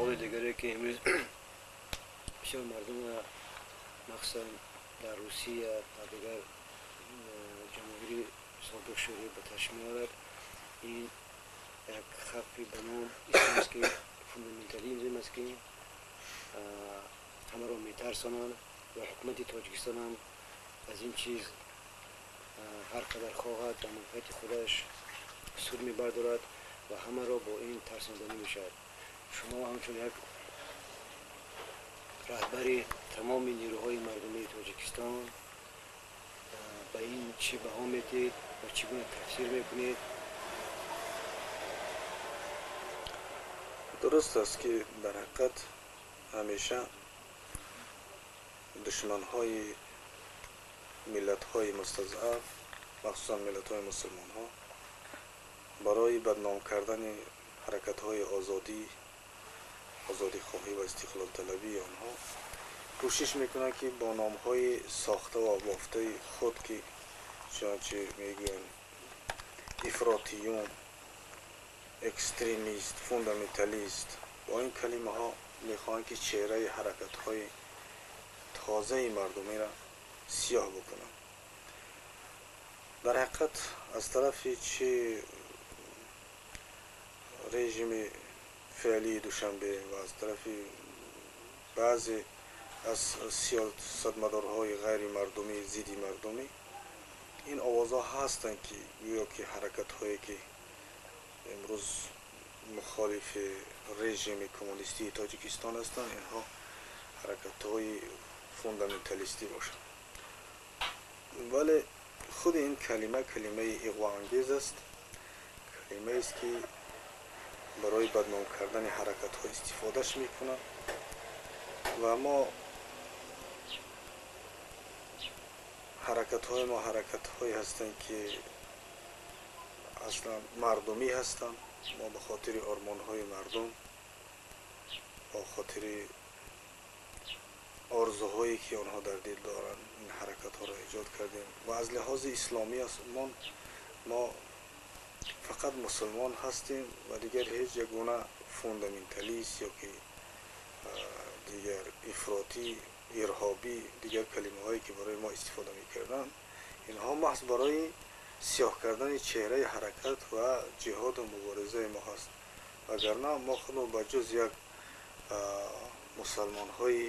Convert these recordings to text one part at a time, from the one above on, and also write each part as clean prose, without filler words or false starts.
Саволи дигаре, ки имрӯз бисёр мардумро, махсусан дар Русия, дар дигар ҷамоҳири собиқ Шӯравӣ ба ташвиш меорад, ин як хавфи ба ном исламский фундаментализм аст, ки ҳамаро метарсонанд ва ҳукумати Тоҷикистон ҳам аз ин чиз ҳар қадар хоҳад ба манфиати худаш суд мебардорад ва ҳамаро бо ин тарсонданӣ мешавад. Шумо ҳамчун як раҳбари тамоми нерӯҳои мардумии Тоҷикистон ба ин чӣ баҳо медиҳед ва чӣ гуна тафсир мекунед? Дуруст аст, ки дар ҳақиқат ҳамеша душманҳои миллатҳои мустазъаф, махсусан миллатҳои мусулмонҳо, барои бадном кардани ҳаракатҳои озодӣ, озодихоҳӣ ва истиқлолталабии онҳо кӯшиш мекунанд, ки бо номҳои сохта ва бофтаи худ, ки чунончи мегӯянд ифротиюн, экстремист, фундаменталист, бо ин калимаҳо мехоҳанд, ки чеҳраи ҳаракатҳои тозаи мардумиро сиёҳ бикунанд. Дар ҳақиқат аз тарафи чи режими феълии Душанбе ва аз тарафи баъзе аз сиёсатмадорҳои ғайримардумӣ, зидди мардумӣ ин овозҳо ҳастанд, ки гӯё ки ҳаракатҳое, ки имрӯз мухолифи режими коммунистии Тоҷикистон ҳастанд, инҳо ҳаракатҳои фундаменталистӣ бошанд. Вале худи ин калима калимаи иғвоангез аст, калимаест, ки барои бадном кардани ҳаракатҳо истифодаш мекунанд. Ва мо ҳаракатҳои мо ҳаракатҳое ҳастанд, ки аслан мардумӣ ҳастанд. Мо ба хотири ормонҳои мардум, ба хотири орзуҳое, ки онҳо дар дил доранд, ин ҳаракатҳоро эҷод кардем. Ва аз лиҳози исломӣ мо фақат мусулмон ҳастем ва дигар ҳеҷ як гуна фундаменталист ё ки дигар ифротӣ, ирҳобӣ, дигар калимаҳое, ки барои мо истифода мекарданд, инҳо маҳз барои сиёҳ кардани чеҳраи ҳаракат ва ҷиҳоду муборизаи мо ҳаст. Вагарна мо худро ба ҷуз як мусалмонҳое,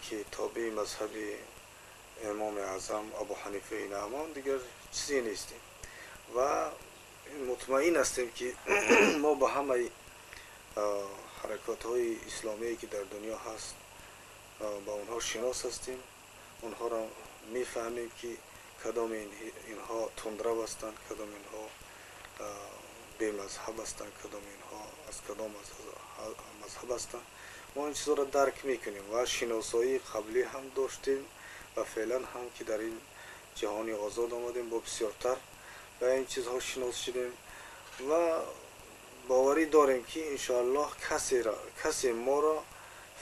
ки тобеи мазҳаби Имоми Аъзам Абу Ҳанифаи Наъмон, дигар чизе нестем. Ва мутмаин ҳастем, ки мо ба ҳамаи ҳаракатҳои исломие, ки дар дунё ҳаст, ба онҳо шинос ҳастем, онҳоро мефаҳмем, ки кадоми инҳо тундрав ҳастанд, кадоми инҳо бемазҳаб ҳастанд, кадоми инҳо аз кадом мазҳаб ҳастанд. Мо ин чизҳоро дарк мекунем ва шиносоии қаблӣ ҳам доштем ва феълан ҳам, ки дар ин ҷаҳони озод омадем, бо бисёртар ба ин чизҳо шинос шудем ва боварӣ дорем, ки иншоаллоҳ касе моро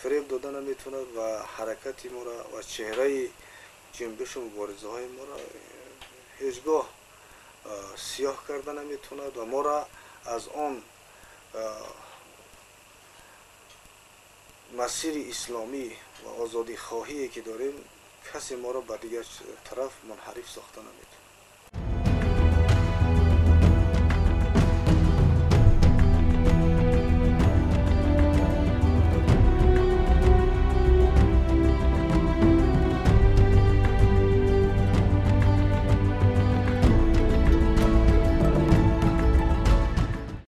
фиреб дода наметавонад ва ҳаракати моро ва чеҳраи ҷунбишу муборизаҳои моро ҳеҷ гоҳ сиёҳ карда наметавонад ва моро аз он масири исломӣ ва озодихоҳие, ки дорем, касе моро ба дигар тараф мунҳариф сохта наметавонад.